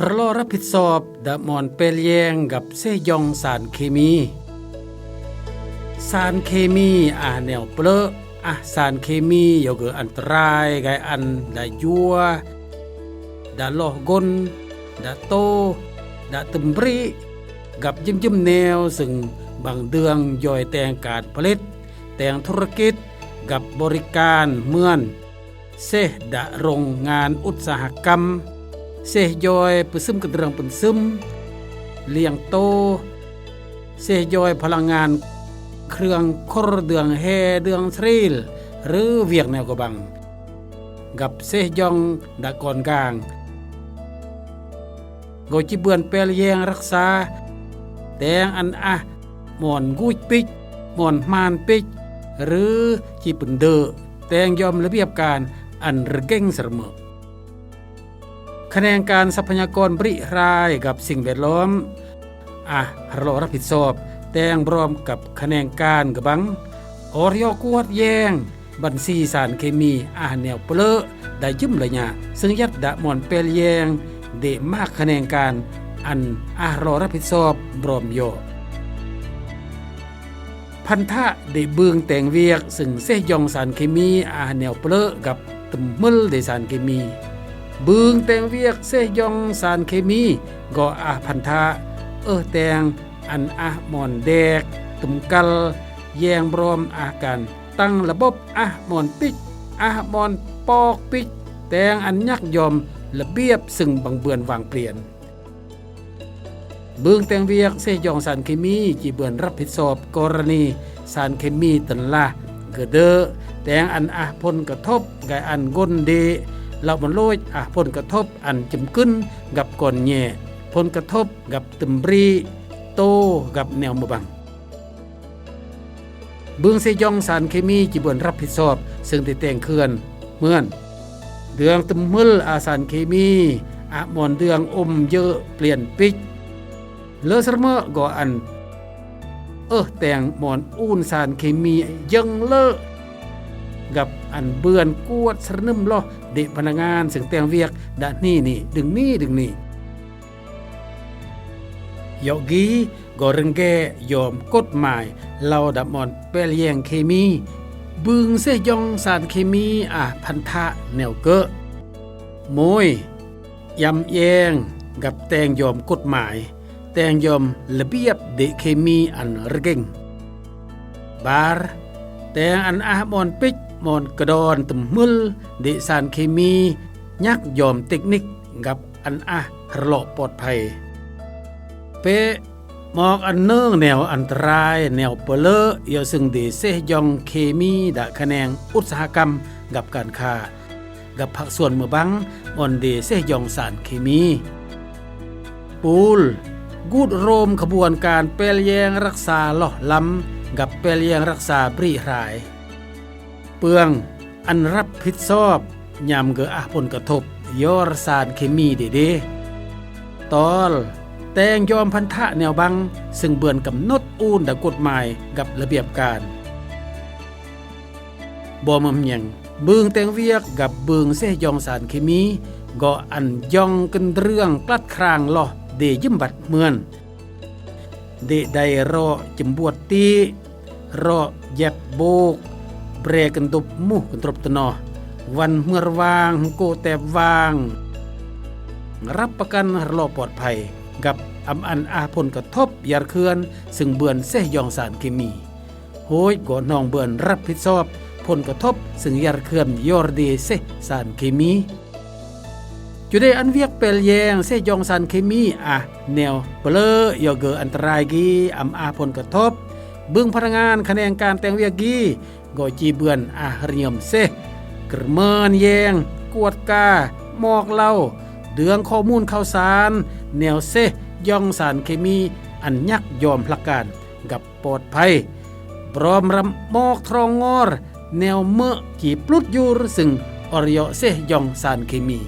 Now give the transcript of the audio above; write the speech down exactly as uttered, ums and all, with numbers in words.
Rlo rap hit sop da mon pel yeng gap seh jong san khemi. San khemi ah neo plø, ah san khemi yoge antarai gai an da jua, da loh gon, da to, da tømbri, gap jøm jøm neo seng bang døng joi teng kat plit, teng thurkit, gap borikan møn. Seh da rong ngan utsahakam, seh joi pøsøm kedrang pønsøm, liang to, seh joi phalangan krang kor døng he døng sril, rø wiak neo gobang. Gap seh jong da kon gang. Go chi bøn pel yeng raksa, teng an ah mon guch pich, mon hman pich, rø chi pynde, teng jom lebiap kan an rgeng serme. Khaneng kan sapanya kon bri hrai gap sing bedlom, ah, rlo rap hit sop, teng brom gap khaneng kan gobang, or yo kuat yeng, ban si san khemi ah neo plø, da jøm la nya, seng yat da mon pel yeng, de mak khaneng kan, an ah rlo rap hit sop, brom yo. Phan tha de bưng teng wiak seng seh jong san khemi ah neo plø gap tømhmøl de san khemi. Bưng teng wiak seh jong san khemi go ah phan tha, ơ teng an ah mon dek, tømkal, yeng brom ah kan tăng lebop ah mon pich, ah mon pok pich, teng an nhak jom lebiap seng bang bøn wang plian. Bưng teng wiak seh jong san khemi chi bøn rap hit sop, korani san khemi tøn lah gede, teng an ah phun kthop gai an gon de, lau mon loch ah phun kthop an chømkøn gap kon nye, phun kthop gap tømbri, to gap neo mobang. Bưng seh jong san khemi chi bøn rap hit sop seng de teng khøn møn. Døng tømhmøl ah san khemi, ah mon døng um jø plian pich. Lơ serme go an, ơ teng mon un san khemi jeng lơ. Gap an bøn kuat sernøm loh de phalangan seng teng wiak da hni ni, døng ni, døng ni. Yok gi go rengge yom kut mai lau da mon pel yeng khemi. Bưng seh jong san khemi ah phan tha neo kơ. Mui, yam yeng gap teng yom kut mai, teng yom lebiap de khemi an rgeng. Bar, teng an ah mon pich, mon kdon tømhmøl de san khemi, nhak yom teknik gap an ah rlo pot phai. Pe mok an nơng neo antarai neo plø yo seng de seh jong khemi da khaneng utsahakam gap kan kha. Gap hak suon mobang mon de seh jong san khemi. Pul, gut rom khabun kan pel yeng raksa loh lam gap pel yeng raksa bri hrai. Pøng, an rap hit sop, nham gơ ah phun kthop yor san khemi de de. Tol, teng yom phan tha neo bang seng bøn kamnut un da kut mai gap lebiap kan. Bom mnyeng, bưng teng wiak gap bưng seh jong san khemi, go an jong kendrăng plat khrang loh de jembat møn. De dai ro chembuat ti, ro jep buk, bre kendup muh kendrup tenoh, wan hmar wang, hngko tep wang. Ngrap pakan rlo pot phai, gap am an ah phun kthop yar khön seng bøn seh jong san khemi. Huj go hnong bøn rap hit sop, phun kthop seng yar khön yor de seh san khemi. Chude an wiak pel yeng seh jong san khemi ah neo plø yo gơ antarai gi am ah phun kthop. Bưng phalangan khaneng kan teng wiak gi go chi bøn ah rñiom seh. Kơmon yeng, kuat ka, mok lau, dơng kho mun khao san neo seh jong san khemi an nhak jom hlak kan gap pot phai. Brom ram mok throng ngor neo mø chi plut jur seng or yo seh jong san khemi.